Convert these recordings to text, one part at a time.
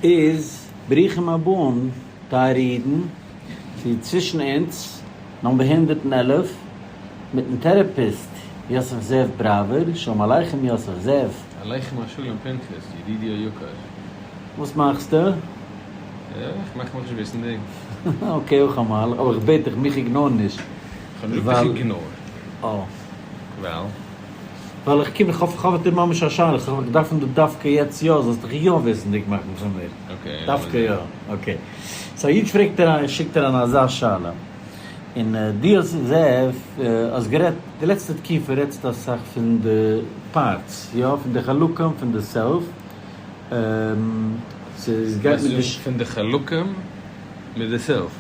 איז ברוכים הבאים טייערע אידן צו צווישן אונז number 111 מיטן therapist יוסף זאב בראווער, שלום עליכם יוסף זאב. עליכם השלום פנחס, ידידי היקר. וואס מאכסטו? איך מאך מיך נישט וויסנדיג. okay אויך אמאל, אבער איך בעט דיך מיך ignore נישט. איך האב נישט געזאגט איך ignore. אה. ווייל? ווייל איך קום, איך האב איך האב דיר ממש א שאלה, איך האב געדארפט פון דיר דווקא יעצט יא, זאלסט דיך יא וויסנדיג מאכן פון מיר. okay. דווקא יא, okay. so א איד פרעגט אריין, שיקט אריין אזא שאלה, און דו האסט זאב, האסט גערעדט, די לעצטע תקופה רעדסטו אסאך פון די parts, יא? פון די חלקים פון די self, ס'גייט מיט די. פון די חלקים מיט די self.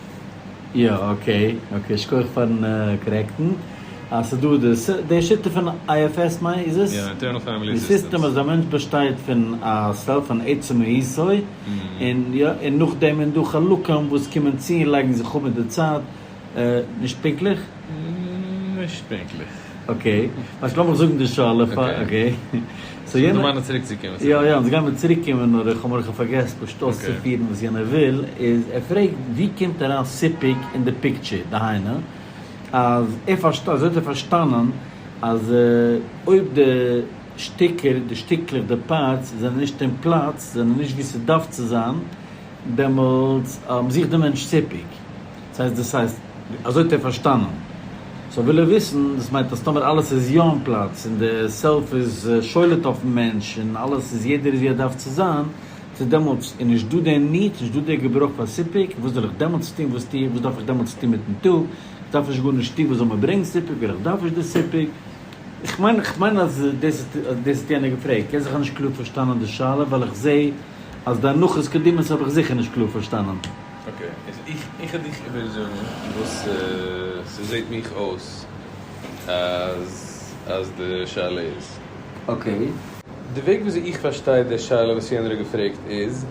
יא okay okay שכוח פארן correct ן. אז ס'איז דא די די שיטה פון IFS מיין איז עס? יא Internal Family די סיסטעם. סיסטעם אז א מענטש באשטייט פון א self אן עצם מהותו, און יא און נאכדעם איז דא חלקים וואס קומען צו און לייגן זיך אפ מיט די צייט, נישט פונקטליך? נישט פונקטליך. okay, ווייסט לאמיך זאגן די שאלה פאר okay. so יענער. ס'איז דא צוריק צו קומען. יא יא אונז גיימיר צוריק קומען נאר איך האב מיר פארגעסט פשוט אויסצופירן וואס יענער וויל איז ער פרעגט ווי קומט אריין סיפוק אין די picture דהיינו אז ער פארשטייט אזוי האט ער פארשטאנען אז אויב די שטיקער די שטיקלעך די parts זענען נישט אין פלאץ זענען נישט ווי ס'דארף צו זיין דעמאלטס זוכט די מענטש סיפוק. ס'הייסט דאס הייסט אזוי האט ער פארשטאנען. so וויל ער וויסן, דאס מיינט אז טאמער אלעס איז יא אין פלאץ און די self איז שולט אויפן מענטש און אלעס איז יעדער איז ווי ער דארף צו זיין, צו דעמאלטס איז נישט דא די need, נישט דא די געברויך פאר סיפוק, וואס זאל איך דעמאלטס טון, וואס טו איך, וואס דארף איך דעמאלטס טון מיטן טאג, איך דארף נישט גארנישט טון וואס זאל מיר ברענגן סיפוק, ווייל איך דארף נישט די סיפוק. איך מיין איך מיין אז דאס דאס האט יענער געפרעגט, קען זיך איך האב נישט קלאר פארשטאנען די שאלה ווייל איך זע אז די הנחות קדימות האב איך זיכער נישט קלאר פארשטאנען. okay, איז איך איך וועל דיך איבערזאגן וואס ס'זעהט מיך אויס אז אז די שאלה איז. okay. די וועג וויאזוי איך פארשטיי די שאלה וואס יענער האט געפרעגט איז,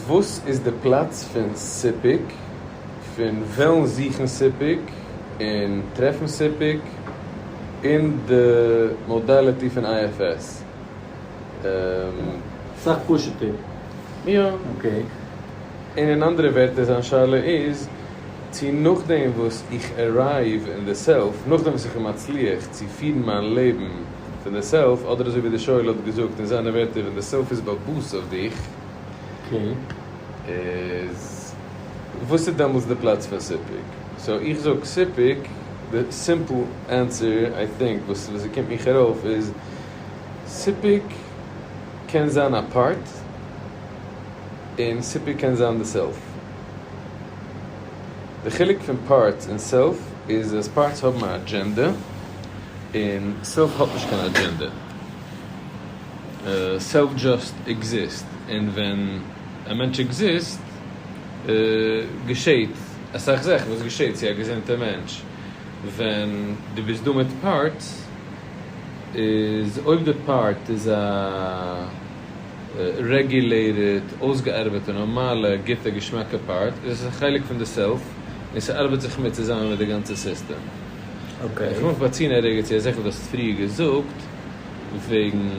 וואס איז די פלאץ פון סיפוק, פון וועלן זוכן סיפוק און טרעפן סיפוק אין די modality פון IFS? סאך פשוט'ער. יא. okay. און אין אנדערע ווערטער זיין שאלה איז צו נאכדעם וואס איך arrive אין די self, נאכדעם וואס איך בין מצליח צו פירן מיין לעבן פון די self, אדער אזוי ווי די שואל האט געזאגט אין זיינע ווערטער ווען די self איז בעל הבית אויף דיך, איז וואס איז דעמאלטס די פלאץ פון סיפוק? so איך זאג סיפוק, די simple answer I think וואס ס'קומט מיך ארויף איז, סיפוק קען זיין א part און סיפוק קען זיין די self. די חילוק פון parts און self איז אז parts האבן א אדזשענדע און self האט נישט קיין אדזשענדע. self just exist און ווען א מענטש exist געשעט אסאך זאכן וואס געשעט צו א געזונטע מענטש. ווען דו ביסט דא מיט parts איז אויב די part איז א regulated, אויסגעארבעטע, נארמאלע, גוטע, געשמאקע part, איז עס א חלק פון די self, און ס'ארבעט זיך מיט צוזאמען מיט די גאנצע סיסטעם. איך וויל מיך באציען א רגע צו א זאך וואס דו האסט פריער געזאגט וועגן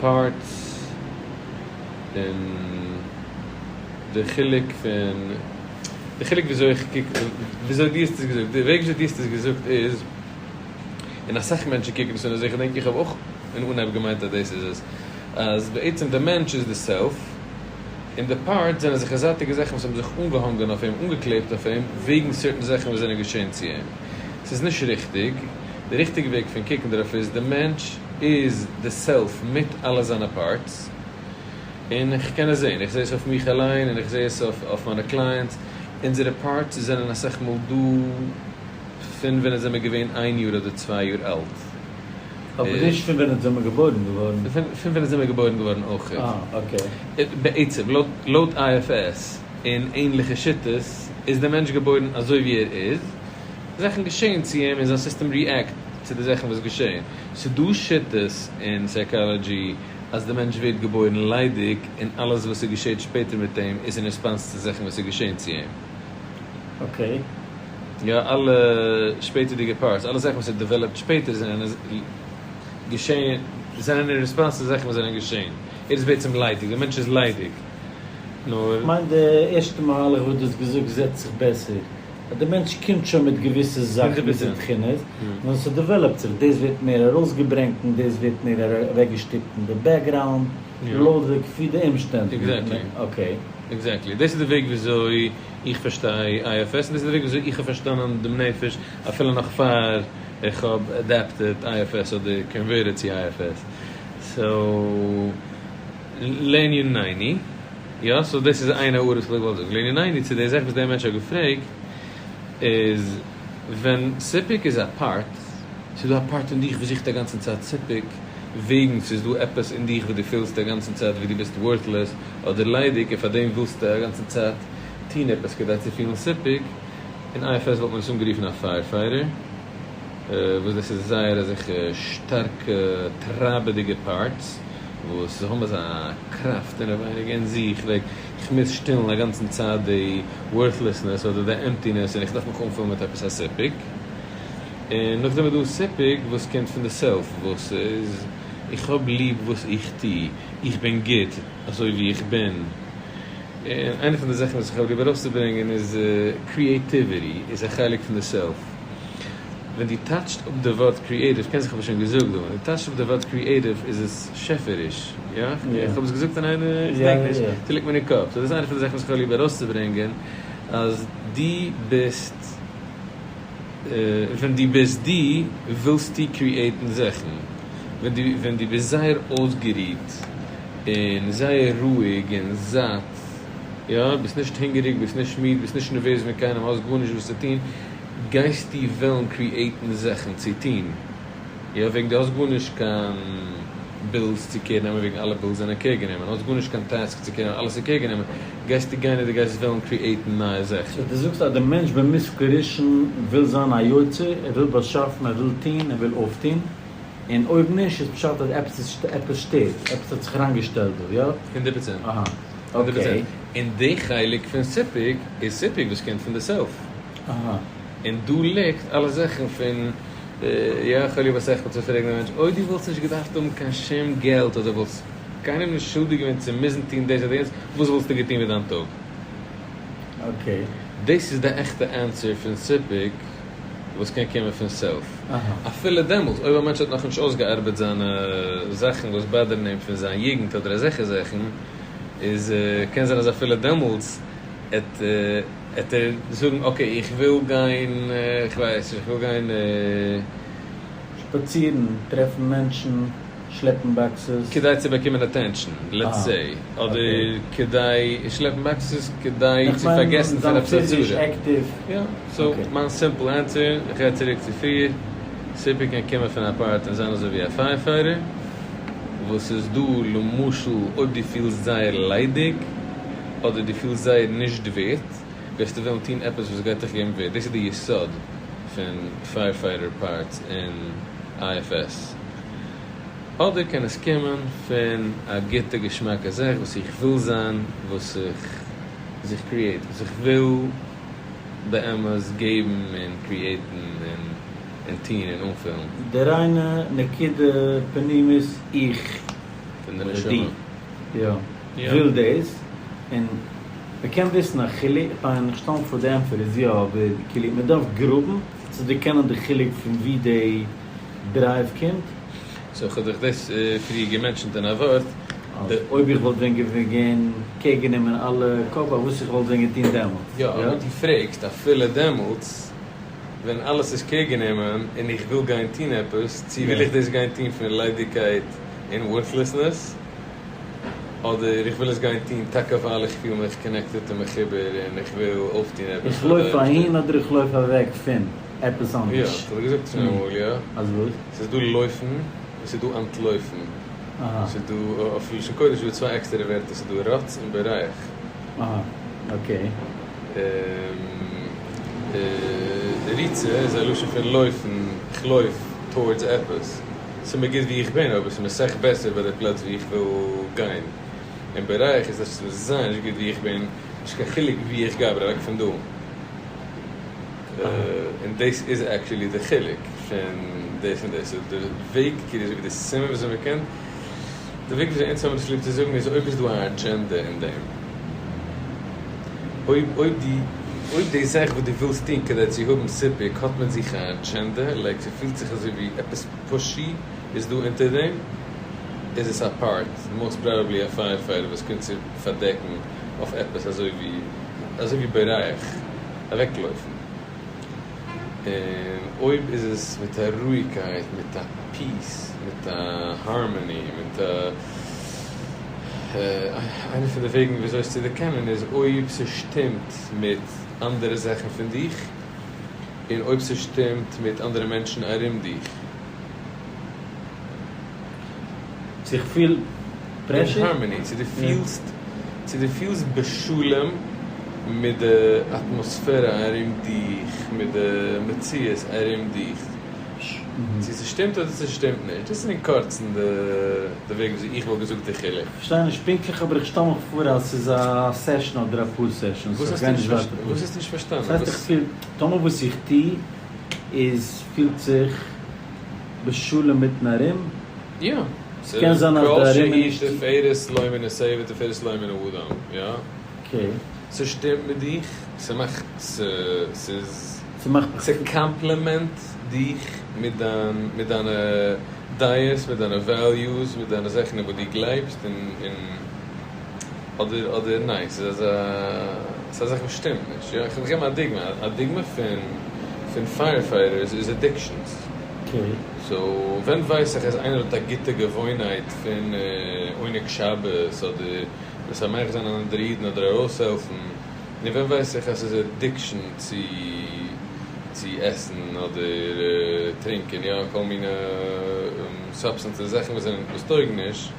parts און די חילוק פון, די חילוק וויאזוי איך קוק, וויאזוי דו האסט עס געזאגט, די וועג וויאזוי דו האסט עס געזאגט איז, און אסאך מענטשן קוקן עס אן אזוי, איך געדענק איך האב אויך אין אנהייב געמיינט אז דאס איז עס, אז בעצם די מענטש איז די self, און די parts זענען זיך זייטיגע זאכן וואס האבן זיך אנגעהאנגען אויף אים, אנגעקלעבט אויף אים, וועגן certain זאכן וואס זענען געשען צו אים. ס'איז נישט ריכטיג. די ריכטיגע וועג פון קוקן דערויף איז, די מענטש איז די self מיט אלע זיינע parts, און איך קען עס זען, איך זע עס אויף מיך אליין, און איך זע עס אויף מיינע clients, אונזערע parts זענען אסאך מאל דא, פון ווען אונז זעמיר געווען איין יאר אדער צוויי יאר אלט. אבער נישט פון ווען אונז זעמיר געבוירן געווארן. פון ווען אונז זעמיר געבוירן געווארן אויך. אה, okay. בעצם, לויט IFS און ענליכע שיטות, איז דער מענטש געבוירן אזוי ווי ער איז, זאכן געשעען צו אים און זיין סיסטעם react צו די זאכן וואס געשעען. ס'דא שיטות אין psychology אז דער מענטש ווערט געבוירן ליידיג און אלעס וואס ס'געשעט שפעטער מיט אים איז אין response צו זאכן וואס איז געשען צו אים. okay. יא, אלע שפעטערדיגע parts, אלע זאכן וואס ער develop ט שפעטער זענען געשען. זענען אין response צו זאכן וואס זענען געשען. ער איז בעצם ליידיג, דער מענטש איז ליידיג. נאר. כ'מיין די ערשטע מהלך וואס דו האסט געזאגט זעצט זיך בעסער. אז די מענטש קומט שוין מיט געוויסע זאכן, געוויסע תכונות, נאר ס'דעוועלאפט זיך, דאס ווערט מער ארויסגעברענגט און דאס ווערט מער אוועקגעשטופט אין די background, לויט די כפי די אומשטענדן. Exactly. Okay. Exactly. דאס איז די וועג וויאזוי איך פארשטיי IFS, און דאס איז די וועג וויאזוי איך האב פארשטאנען דעם נפש אפילו נאך פאר איך האב adapted IFS אדער converted צו IFS. So, לענינינו, יא, so דאס איז איין הערה וואס איך וואלט געוואלט זאגן. לענינינו צו די זאך וואס דער מענטש האט געפרעגט איז, ווען סיפוק איז א part, ס'איז דא א part אין דיך וואס זוכט אגאנצן צייט סיפוק, וועגן ס'איז דא עפעס אין דיך וואס דו פילסט אגאנצן צייט ווי דו ביסט worthless אדער ליידיג און פארדעם ווילסטו אגאנצן צייט טון עפעס כדי צו פילן סיפוק, אין IFS וואלט מען עס אנגערופן א firefighter, וואס דאס איז זייער אזעלכע שטארקע טרייבעדיגע parts וואס זיי האבן אזא קראפט אינעווייניג אין זיך, like איך מוז שטילן אגאנצן צייט די worthlessness אדער די emptiness און איך דארף מיך אנפילן מיט עפעס א סיפוק. און נאכדעם איז דא סיפוק וואס קומט פון די self וואס איז איך האב ליב וואס איך טו, איך בין גוט אזוי ווי איך בין. און איינע פון די זאכן וואס איך האב ליב ארויסצוברענגען איז creativity איז א חלק פון די self. ווען דו טייטשט אפ די ווארט creative, קען זיך האב איך שוין געזאגט דא, ווען דו טייטשט אפ די ווארט creative איז עס שעפעריש, יא? איך האב עס געזאגט אין איינע, איך געדענק נישט, ס'ליגט מיר אין קאפ. So דאס איז איינע פון די זאכן וואס איך האב ליב ארויסצוברענגען אז דו ביסט. ווען דו ביסט דו, ווילסטו create ן זאכן. ווען דו ווען דו ביסט זייער אויסגערוהט און זייער רואיג און זאט, יא, ביסט נישט הונגעריג, ביסט נישט מיד, ביסט נישט נערוועז מיט קיינעם, האסט גארנישט וואס צו טון, גייסטו וועלן create ן זאכן צו טון. יא, וועגן דו האסט גארנישט קיין bills צו care נעמען וועגן אלע bills זענען care גענומען, האסט גארנישט קיין task צו care נעמען, אלעס איז care גענומען, גייסטו גיין און דו גייסט וועלן create ן נייע זאכן. So דו זאגסט אז דער מענטש במושכל ראשון וויל זיין א יוצר, ער וויל באשאפן, ער וויל טון, ער וויל אויפטון, און אויב נישט איז פשט אז עפעס איז עפעס שטערט, עפעס האט זיך אריינגעשטעלט דא, יא? 100%. אהא. 100%. Okay. און די חלק פון סיפוק איז סיפוק וואס קומט פון די self. אהא. און דא ליגט אלע זאכן פון יא, איך האב ליב אסאך מאל צו פרעגן א מענטש, אויב דו וואלסט נישט געדארפט האבן קיין שום געלט אדער וואלסט קיינעם נישט שולדיג געווען צו מוזן טון דאס אדער יענץ, וואס וואלסטו געטון מיט דיין טאג? Okay. דאס איז די עכטע answer פון סיפוק וואס קען קומען פון self. אפילו דעמאלטס אויב א מענטש האט נאכנישט אויסגעארבעט זיינע זאכן וואס באדערן אים פון זיין יוגנט אדער אזעלכע זאכן, איז קען זיין אז אפילו דעמאלטס עט עט ער זאגן okay איך וויל גיין, איך ווייס נישט, איך וויל גיין. שפאצירן, טרעפן מענטשן, שלעפן boxes. כדי צו באקומען attention, let's say, אדער כדי שלעפן boxes כדי צו פארגעסן פון עפעס א צרה. יא, so מיין simple answer, איך גיי צוריק צו פריער, סיפוק קען קומען פון א part און זיין אזוי ווי א firefighter, וואס איז דא למשל אויב דו פילסט זייער ליידיג, אדער דו פילסט זייער נישט ווערט, וועסטו וועלן טון עפעס וואס גייט דיך געבן ווערט. דאס איז די יסוד פון firefighter parts אין IFS. אדער קען עס קומען פון א גוטע געשמאקע זאך וואס איך וויל זיין, וואס איך זיך create, וואס איך וויל באמת געבן און create ן און טון און אנפילן. די ריינע נקודה פנימית איך. פון די נשמה. יא. וויל דאס, און מ'קען וויסן א חילוק, כ'מיין איך שטעל פאר די ענטפער איז יא, אבער כאילו מ'דארף גראבן צו דערקענען די חילוק פון ווי די drive קומט. So כ'האב דיך דאס פריער גע mention ט אין א ווארט. אז אויב איך וואלט ווען געווען קעגן אים אין אלע קאפ וואס איך וואלט ווען געטון דעמאלטס. יא, אבער דו פרעגסט אפילו דעמאלטס ווען אלעס איז קעגן אים און איך וויל גיין טון עפעס, צו וויל איך דאס גיין טון פון ליידיגקייט און worthlessness, אדער איך וויל עס גיין טון טאקע ווייל איך פיל מיך connected און מחובר און איך וויל אויפטון עפעס איך לויף אהין אדער איך לויף אוועק פון עפעס אנדערש? יא, כ'האב דיר געזאגט שוין אמאל, יא. אז וואס? ס'איז דא לויפן און ס'איז דא אנטלויפן. ס'איז דא, אויף לשון קודש איז דא צוויי עקסטערע ווערטער, ס'איז דא רץ און בורח. אהא, okay. ריצה איז א לשון פון לויפן, איך לויף towards עפעס. ס'איז מיר גוט ווי איך בין, אבער ס'איז מיר סאך בעסער ביי די פלאץ ווי איך וויל גיין. און בורח איז אז ס'איז זייער נישט גוט ווי איך בין, נישט קיין חילוק ווי איך גיי, אבער אוועק פון דא. און דאס איז actually די חילוק. פון דאס און דאס. סאו די וועג, כאילו אזוי ווי די סימן וויאזוי מ'קען, די וועג וויאזוי אונז האבן עס ליב צו זאגן איז אויב איז דא א אדזשענדע אין דעם. אויב אויב די אויב די זאך וואס דו ווילסט טון כדי צו האבן סיפוק האט מיט זיך א אדזשענדע, לייק ס'פילט זיך אזוי ווי עפעס פושי איז דא אונטער דעם, איז עס א פארט, מאסט פראבעבלי א פייער פייטער וואס קומט צו פארדעקן אויף עפעס אזוי ווי אזוי ווי בורח, אוועקלויפן. און אויב איז עס מיט א רואיגקייט, מיט א פיס, מיט א הארמאני, מיט א. איינע פון די וועגן וויאזוי עס צו דערקענען איז אויב ס'שטימט מיט אנדערע זאכן פון דיך, און אויב ס'שטימט מיט אנדערע מענטשן ארום דיך. צו איך פיל פרעשור? אין הארמאני, צו דו פילסט, צו דו פילסט בשלום מיט די אטמאספערע ארום דיך, מיט די מציאות ארום דיך. צו ס'שטימט אדער ס'שטימט נישט, דאס איז אין קורצן די וועג וויאזוי איך וואלט געזאגט די חילוק. כ'פארשטיי נישט פונקטליך אבער איך שטעל מיך פאר אז ס'איז א סעשאן אדער אפאר סעשאנס, וואס איך גיי נישט ווייטער. וואס האסטו נישט פארשטאנען? ס'הייסט איך פיל, טאמער וואס איך טו איז פילט זיך בשלום מיטן ארום. יא. ס'קען זיין אז די ארום איז נישט. כל שהיא תפארת לו מן הטבע תפארת לו מן האדם, יא. אקעי. ס'שטימט מיט דיך, ס'מאכט, ס'איז. ס'מאכט מיך. ס'קאמפלימענט דיך מיט דיין, מיט דיינע דעות, מיט דיינע וועליוס, מיט דיינע זאכן אין וואס דו גלייבסט, און, און, אדער, אדער ניין, ס'איז אזא, ס'איז א זאך וואס שטימט נישט, יא, איך וועל געבן א דוגמא, א דוגמא פון, פון פייער פייטערס איז אדיקשאנס. אקעי. סאו, ווען ווייס איך אז איינער האט א גוטע געוואוינהייט פון עונג שבת, אדער משמח זיין אנדערע אידן, אדער ארויסהעלפן, נו ווען ווייס איך אז ס'איז אדיקשאן צו צו עסן אדער טרינקען יא כל מיני סובסטענסעס זאכן וואס זענען וואס טויגן נישט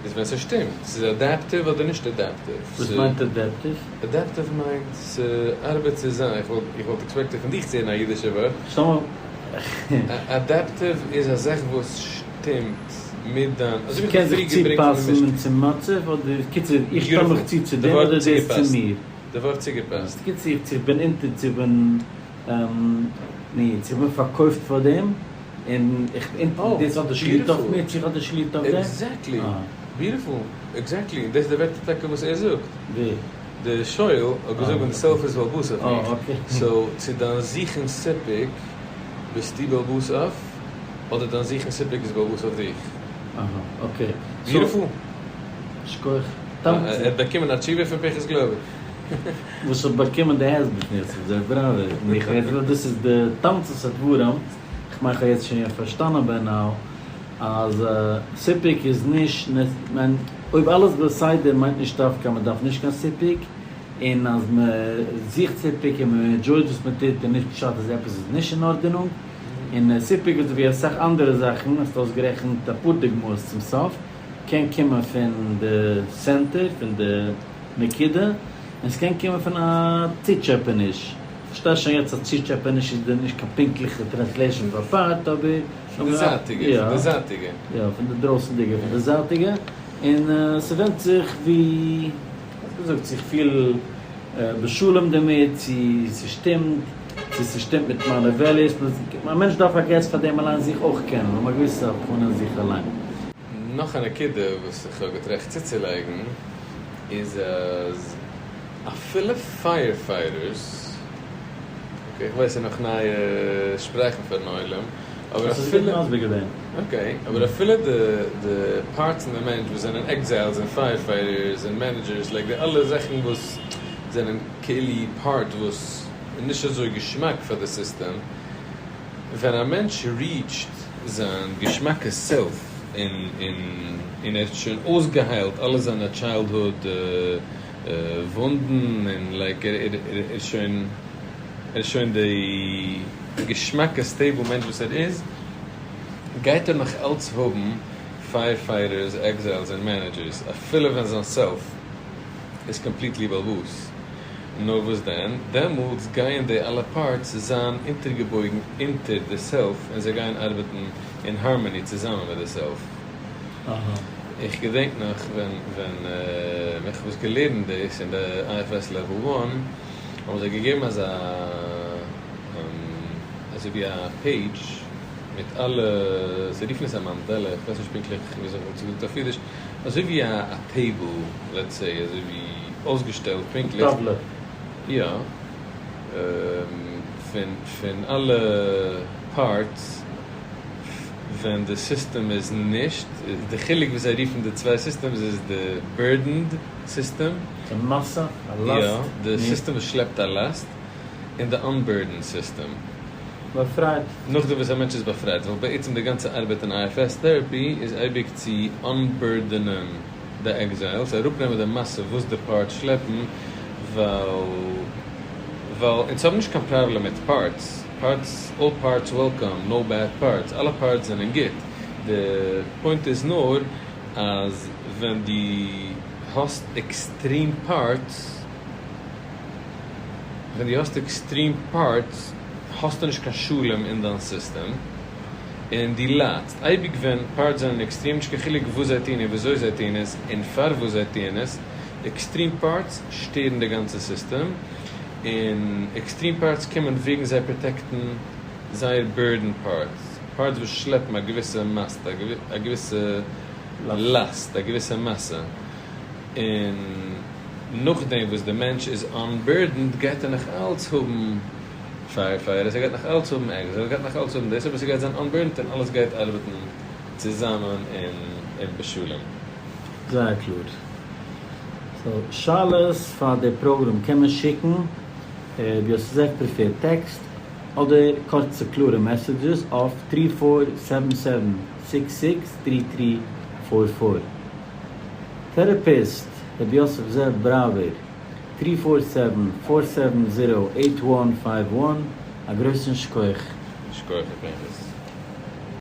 איז ווען ס'שטימט ס'איז אדעפטיוו אדער נישט אדעפטיוו. וואס מיינט אדעפטיוו? אדעפטיוו מיינט ס'ארבעט צוזאם איך וואלט איך וואלט עקספעקטעד פון דיך צו הערן א אידישע ווארט. אדעפטיוו איז א זאך וואס שטימט מיט דיין אזוי ווי ס'קען איך האב זיך פריער געברענגט פון די צופאסן משל. צום מצב אדער קיצור איך שטעל מיך צו צו די דעם ווארט אדער דאס צו צוגעפאסט. מיר. די ווארט צוגעפאסט. קיצור צו איך בין אונטער צו איך בין ני צו איך בין פארקויפט פאר דעם און איך בין אונטער דאס האט די שליטה אויף מיר צו איך האב די שליטה אויף דעם. עקזעקטלי! ביוטיפול! עקזעקטלי! און דאס איז די ווערטער טאקע וואס ער זאגט. ווער? די שואל האט געזאגט ווען די סעלף איז בעל הבית אויף מיך. סאו צו דיין זוכן סיפוק ביסטו בעל הבית אויף, אדער דיין זוכן סיפוק איז בעל הבית אויף דיך. אהא אקעי. ביוטיפול! שכוח. ער האט באקומען א תשובה פון פנחס גלויבער. וואס האט באקומען די הסבר פון יוסף זאב בראווער. און איך ווייס אז דאס איז די תמצית הדברים, איך מיין כ'האב יעצט שוין פארשטאנען ביי נאו אז סיפוק איז נישט, מיין אויב אלעס בסדר מיינט נישט דווקא אז מ'דארף נישט קיין סיפוק, און אז מ'זוכט סיפוק און מ'ענדזשויט וואס מ'טוט איז נישט פשט אז עפעס איז נישט אין ארדענונג, און סיפוק אזוי ווי אסאך אנדערע זאכן, האסט אויסגערעכנט אפאר דוגמאות צום סוף, קען קומען פון די סענטער, פון די נקודה, און ס'קען קומען פון א צוטשעפעניש. כ'פארשטיי שוין יעצט אז צוטשעפעניש איז די נישט קיין פונקטליכע טרענסלעישאן פאר פארט, אבער. פון די זייטיגע, פון די זייטיגע. יא, פון די דרויסנדיגע, פון די זייטיגע. און ס'ווענדט זיך ווי, האסט געזאגט, צו איך פיל בשלום דערמיט, צו ס'שטימט, צו ס'שטימט מיט מיינע וועליוס. א מענטש דארף איי געס פאר דעם אליין זיך אויך קענען, האבן א געוויסע הבחנה אין זיך אליין. נאך א נקודה וואס איך האב געטראכט צוצולייגן איז אז אפילו פייער פייטערס, אקעי איך ווייס ס'איז נאך נייע שפראכן פארן עולם, אבער האסט עס גוט אפילו, מסביר געווען. אקעי, אבער אפילו די די פארטס אין די מענטש וואס זענען עקזיילס און פייער פייטערס און מענעדזשערס לייק די אלע זאכן וואס זענען כאילו פארט וואס איז נישט אזוי געשמאק פאר די סיסטעם, ווען א מענטש ריעטשט זיין געשמאקע סעלף און און ער האט שוין אויסגעהיילט אלע זיינע טשיילדהוד וואונדן און לייק ער איז שוין ער איז שוין די געשמאקע סטעיבל מענטש וואס ער איז, גייט ער נאך אלץ האבן פייער פייטערס, עקזיילס און מענעדזשערס אפילו ווען זיין סעלף איז קאמפליטלי בעל הבית. נאר וואס דען, דעמאלטס גייען די אלע פארטס זיין אונטערגעבויגן אונטער די סעלף און זיי גייען ארבעטן אין הארמאני צוזאמען מיט די סעלף. איך געדענק נאך ווען ווען איך האב עס געלערנט דאס אין די IFS לעוועל וואן האבן זיי געגעבן אזא אזוי ווי א פעידזש. מיט אלע, זיי רופן עס א mandala, איך ווייס נישט פונקטליך וויאזוי איך וואלט עס געזאגט אויף אידיש, אזוי ווי א table let's say, אזוי ווי אויסגעשטעלט פונקטליך. טאוולע. יא. פון פון אלע parts ווען די סיסטעם איז נישט, די חילוק וואס זיי רופן די צוויי systems איז די burdened סיסטעם. די משא, א לאסט. יא, די סיסטעם וואס שלעפט א לאסט, און די unburdened סיסטעם. באפרייט. נאכדעם וואס א מענטש איז באפרייט, ווייל בעצם די גאנצע ארבעט אין IFS therapy איז אייביג צו unburden ען די exiles, אראפנעמען די משא וואס די parts שלעפן, ווייל ווייל אונז האבן נישט קיין פראבלעם מיט parts, parts, all parts welcome, no bad parts, אלע parts זענען גוט, די point איז נאר אז ווען דו האסט extreme parts, ווען דו האסט extreme parts האסטו נישט קיין שלום אין דיין סיסטעם, און דו ליידסט. אייביג ווען parts זענען extreme, נישט קיין חילוק וואס זיי טוען און וויאזוי זיי טוען עס און פארוואס זיי טוען עס, extreme parts שטערן די גאנצע סיסטעם, און extreme parts קומען וועגן זיי protect ן זייער burden parts, parts וואס שלעפן א געוויסע מאסט, א געוויסע לאסט, א געוויסע משא, און נאכדעם וואס די מענטש איז unburdened גייט ער נאך אלץ האבן firefighters, ער גייט נאך אלץ האבן exile, ער גייט נאך אלץ האבן דאס, אבער ס'גייט זיין unburdened און אלעס גייט ארבעטן צוזאמען און בשלום. זייער קלאר. so, שאלות פאר די פראגראם קען מען שיקן, ר' יוסף זאב prefer text אדער קורצע קלארע messages אויף three four seven seven six six three three four four. Therapist ר' יוסף זאב בראווער, three four seven four seven zero eight one five one, א גרויסן שכוח. שכוח ר' פנחס.